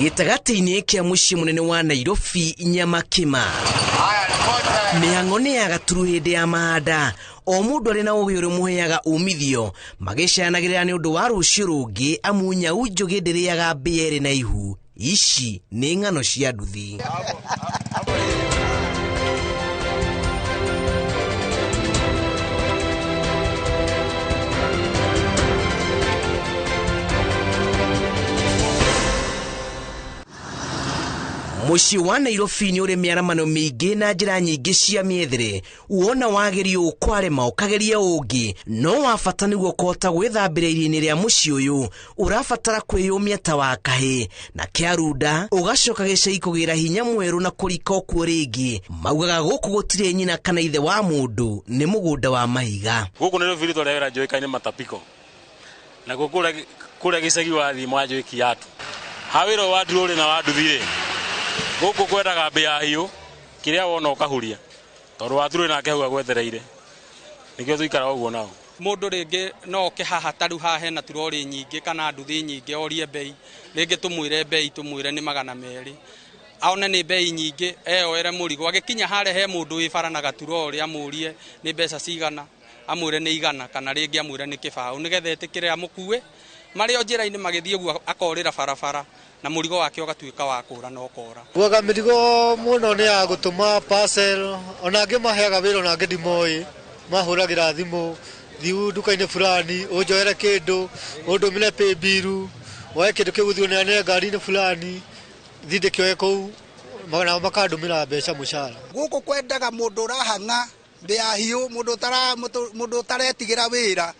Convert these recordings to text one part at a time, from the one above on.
Gĩtagatĩ-inĩ kĩa mũciĩ mũnene wa Nairobi, Nyamakima. Mĩhang'o nĩ ya gaturu hĩndĩ ya mahanda, o mũndũ arĩ na ũgĩ ũrĩa ũmũheaga umithio, magĩcayanagĩrĩra nĩ ũndũ wa rũciũ rũngĩ, amu nyau njũgĩ ndĩrĩaga mbĩa ĩrĩ na ihu. Ici nĩ ng'ano cia nduthi. Mũciĩ wa Nairobi nĩ ũrĩ mĩaramano mĩingĩ na njĩra nyingĩ cia mĩethere. Wona wageria ũũ kwarema ũkageria ũngĩ, no wa bata nĩguo kũhota gwĩthambĩra iria-inĩ rĩa mũciĩ ũyũ, ũrabatara kwĩyũmia ta wa kahĩ na kĩarunda, ũgacoka gĩcagi kũgĩra hinya mwerũ na kũrika okuo rĩngĩ. Maugaga gũkũ gũtirĩ nyina kana ithe wa mũndũ, nĩ mũgũnda wa mahiga. Gũkũ Nairobi rĩtwa rĩa wĩra njũĩkaine matapiko, nakuo kũrĩa gĩcagi wathiĩ mwanjũĩ kiatu. Ha wĩra ũyũ wa ndirũrĩ na wa nduthi rĩ, gũkũ kwendaga mbĩa hiũ, kĩrĩa wona ũkahuria, tondũ wa ndirũrĩ nake hau agwetereire, nĩkĩo tũikaraga ũguo nao. Mũndũ rĩngĩ no oke haha ta rĩu haha hena turori nyingĩ kana nduthi nyingĩ orie mbei, rĩngĩ tũmwĩre mbei, tũmwĩre nĩ 200, aone nĩ mbei nyingĩ eyoere mũrigo. Agĩkinya harĩa he mũndũ wĩ bara na gaturori amũrie nĩ mbeca cigana, amwĩre nĩ 100 kana rĩngĩ amwĩre nĩ 0 nĩgetha etĩkĩre amũkue. Marĩ o njĩra-inĩ magĩthiĩ ũguo akorĩra barabara na mũrigo wake ũgatuĩka wa kũra na ũkora. Kuaga mĩrigo mũno nĩ ya gũtũma parcel, ona angĩ maheaga wĩra ona angĩ ndimoĩ, mahũragĩra thimũ, thiĩ nduka-inĩ fulani, ũnjoere kĩndũ, ũndũmĩre paybill, woe kĩndũ kĩu ũthiĩ ũneane ngari-inĩ fulani, thiĩ ndĩkĩoe kũu, nao makandũmĩra mbeca mũcara. Gũkũ kwendaga mũndũ ũrahang'a, mbĩa hiũ, mũndũ ũtaretigĩra wĩra,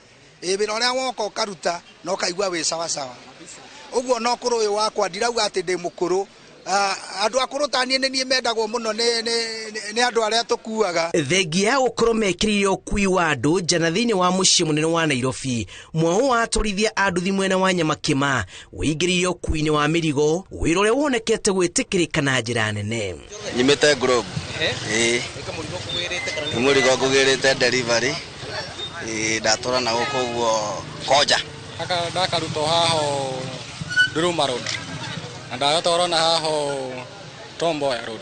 wĩra ũrĩa woka ũkaruta na ũkaigua wĩ sawa sawa. Ũguo no kũrũ ũyũ wakwa ndirauga atĩ ndĩ mũkũrũ. Andũ akũrũ ta niĩ nĩ niĩ mendagwo mũno nĩ andũ arĩa tũkuaga. Thengia ya gũkorwo mekĩrĩire ũkui wa andũ njana thĩinĩ wa mũciĩ mũnene wa Nairobi, mwaũ wa atwarithia a nduthi mwena wa Nyamakima wĩingĩrĩire ũkui-inĩ wa mĩrigo, wĩra ũrĩa wonekete gwĩtĩkĩrĩka na njĩra nene. Nyumĩte Globe. Ĩĩ. Nĩ mũrigo ngũgĩrĩte delivery. Ĩĩ, ndatwara na gũkũ ũguo Koja. Gaka ndakarutwo haha Nduruma Road. Na ndagatwarwo na haha Tom Mboya Road.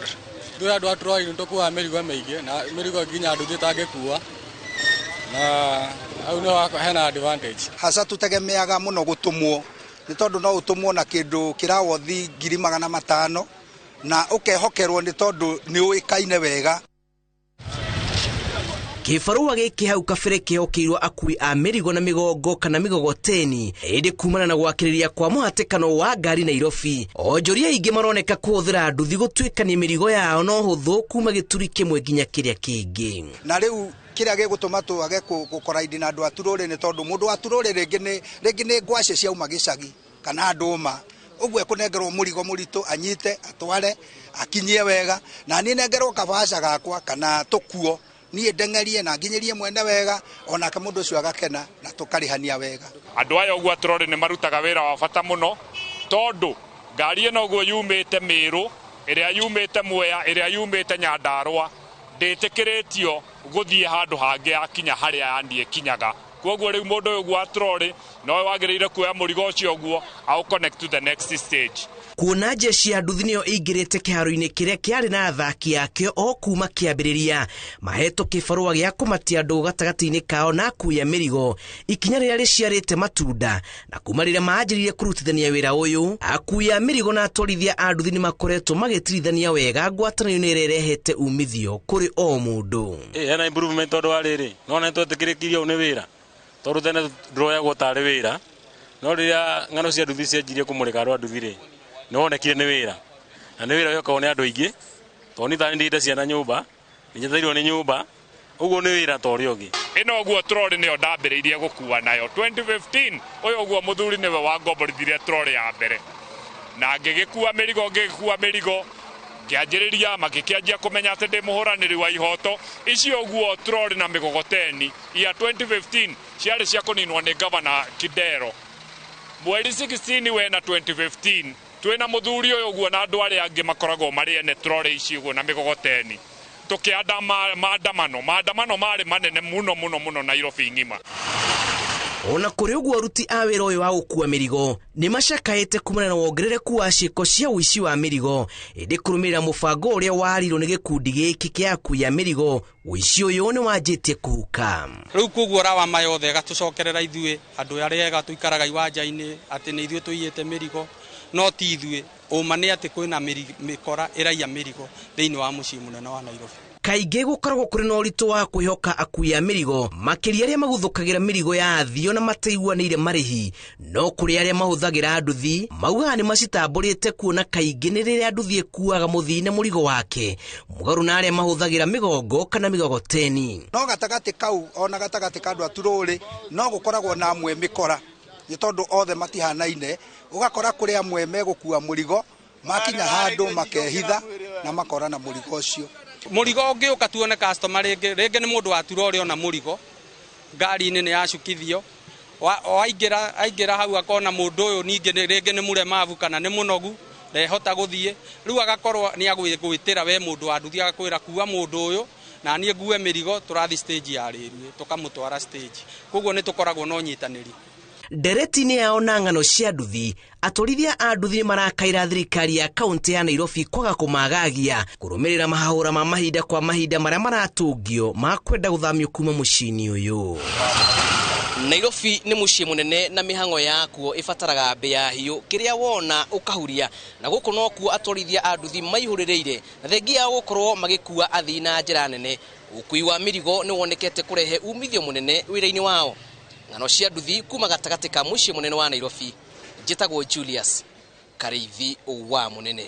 Ithuĩ andũ a trolley nĩ tũkuaga mĩrigo mĩingĩ na mĩrigo nginya nduthi ĩtangĩkua, na hau nĩho hena advantage. Hasa tũtegemeaga mũno gũtũmwo, nĩ tondũ no ũtũmwo na kĩndũ kĩrawothi 500,000 na ũkehokerwo nĩ tondũ nĩ ũĩkaine wega. Kĩbarũa gĩkĩ hau kabere kĩhokeirwo akui a mĩrigo na mĩgongo kana mĩgogoteni, ĩndĩ kumana na gwakĩrĩria kwa mũhatĩkano wa ngari Nairobi, onjoria aingĩ maroneka kũhũthĩra nduthi gũtuĩkania mĩrigo yao na ũhũthũ kuma gĩturi kĩmwe nginya kĩrĩa kĩngĩ. Na rĩu kĩrĩa gĩgũtũma twage gũkoraindi na andũ a turũrĩ nĩ tondũ mũndũ wa turũrĩ rĩngĩ nĩ ngwacĩ ciauma gĩcagi kana ndũma, ũguo ekũnengerwo mũrigo mũritũ anyite atware akinyie wega, na niĩ nengerwo kabaca gakwa kana tũkuo niĩ ndeng'erie na nginyĩrie mwene wega, onake mũndũ ũcio agakena na tũkarĩhania wega. Andũ aya ũguo atrori nĩ marutaga wĩra wa bata mũno, tondũ ngari ĩno ũguo yumĩte Mĩrũ, ĩrĩa yumĩte Mwea, ĩrĩa yumĩte Nyandarũa, ndĩtĩkĩrĩtio gũthiĩ handũ hangĩ yakinya harĩa yani ĩkinyaga. Kwoguo rĩu mũndũ ũyũ ũguo atrori nowe wagĩrĩire kuoya mũrigo ũcio ũguo aũ connect to the next stage. Kuona jeshi ya nduthi nĩyo ĩingĩrĩte kĩharo-inĩ kĩrĩa kĩarĩ na athaki akĩo o kuma kĩambĩrĩria, mahetwo kĩbarũa gĩa kũmatia andũ gatagatĩ-inĩ kao na akui a mĩrigo, ikinya rĩrĩa rĩciarĩte matunda. Na kuma rĩrĩa manjĩrĩirie kũrutithania wĩra ũyũ, akui a mĩrigo na atwarithia a nduthi nĩ makoretwo magĩtirithania wega ngwatanĩro-inĩ ĩrĩa ĩrehete umithio kũrĩ o mũndũ. Ĩ, hena improvement tondũ wa rĩrĩ, no nĩ twetĩkĩrĩkirio nĩ wĩra, tondũ tene ndũroyagwo tarĩ wĩra, no rĩrĩa ng'ano cia nduthi cianjirie kũmũrĩka andũ a nduthi rĩ, nĩ wonekire nĩ wĩra, na nĩ wĩra wĩhokagwo nĩ andũ aingĩ, tondũ niĩ ta nĩ ciana nyũmba, nĩ njetereirwo nĩ nyũmba, ũguo nĩ wĩra ta ũrĩa ũngĩ. Ĩno ũguo trolley nĩyo ndambĩrĩirie gũkua nayo 2015, ũyũ ũguo mũthuri nĩwe wangomborithirie trolley ya mbere, na ngĩgĩkua mĩrigo, ngĩgĩkua mĩrigo, ngĩanjĩrĩria, magĩkĩanjia kũmenya atĩ ndĩ mũhũranĩri wa ihoto. Icio ũguo trolley na mĩgogoteni ya 2015 ciarĩ cia kũninwo nĩ Gavana Kidero. Mweri 16 wena 2015 twĩna mũthuri ũyũ ũguo na andũ arĩa angĩ makoragwo marĩ ene trolley ici ũguo na mĩgogoteni, tũkĩanda maandamano. Maandamano marĩ manene mũno mũno mũno Nairobi ng'ima. Ona kũrĩ ũguo aruti a wĩra ũyũ wa gũkua mĩrigo nĩ macakaĩte kumana na wongerereku wa ciĩko cia ũici wa mĩrigo, ĩndĩ kũrũmĩrĩra mũbango ũrĩa warirwo nĩ gĩkundi gĩkĩ kĩa akui a mĩrigo, ũici ũyũ nĩ wanjĩtie kũhuka. Rĩu koguo rawama yothe ĩgatũcokerera ithuĩ andũ arĩa ega tũikaraga iwanja-inĩ atĩ nĩ ithuĩ tũiyĩte mĩrigo, no ti ithuĩ. Ũma nĩ atĩ kwĩna mĩkora ĩraiya mĩrigo thĩinĩ wa mũciĩ mũnene wa Nairobi. Kaingĩ gũkoragwo kũrĩ na ũritũ wa kwĩhoka akui a mĩrigo, makĩria arĩa maguthũkagĩra mĩrigo ya athii ona mataiguanĩire marĩhi. No kũrĩ arĩa mahũthagĩra nduthi maugaga nĩ macitambũrĩte kuona kaingĩ nĩ rĩrĩa nduthi ĩkuaga mũthii na mũrigo wake, mũgarũ na arĩa mahũthagĩra mĩgongo kana mĩgogoteni. No gatagatĩ kau ona gatagatĩ ka andũ a turũrĩ no gũkoragwo na amwe mĩkora, nĩ tondũ othe matihanaine. Ũgakora kũrĩ amwe megũkua mũrigo makinya handũ makehitha na makora na mũrigo ũcio. Mũrigo ũngĩũka tuone customer rĩngĩ, rĩngĩ nĩ mũndũ wa turũrĩ ona mũrigo ngari-inĩ nĩ yacukithio, aingĩra hau akona mũndũ ũyũ ningĩ rĩngĩ nĩ mũremavu kana nĩ mũnogu ndehota gũthiĩ, rĩu agakorwo nĩ agwĩtĩra we mũndũ wa nduthi agakwĩra kua mũndũ ũyũ na niĩ ngue mĩrigo tũrathiĩ stage ya rĩrue, tũkamũtwara stage. Koguo nĩ tũkoragwo na ũnyitanĩri. Ndereti-inĩ yao na ng'ano cia nduthi, atwarithia a nduthi nĩ marakaira thirikari ya kaunti ya Nairobi kwaga kũmagagia kũrũmĩrĩra mahahũra ma mahinda kwa mahinda marĩa maratũngio ma kwenda gũthamio kuma mũciĩ-inĩ ũyũ. Nairobi nĩ mũciĩ mũnene na mĩhang'o yakuo ĩbataraga mbĩa hiũ, kĩrĩa wona ũkahuria, na gũkũ nokuo atwarithia a nduthi maihũrĩrĩire na thengia yao gũkorwo magĩkua athii na njĩra nene. Ũkui wa mĩrigo nĩ wonekete kũrehe umithio mũnene wĩra-inĩ wao. Ng'ano cia nduthi kuma gatagatĩ ka mũciĩ mũnene wa Nairobi, njĩtagwo Julius Karĩithi wa Mũnene.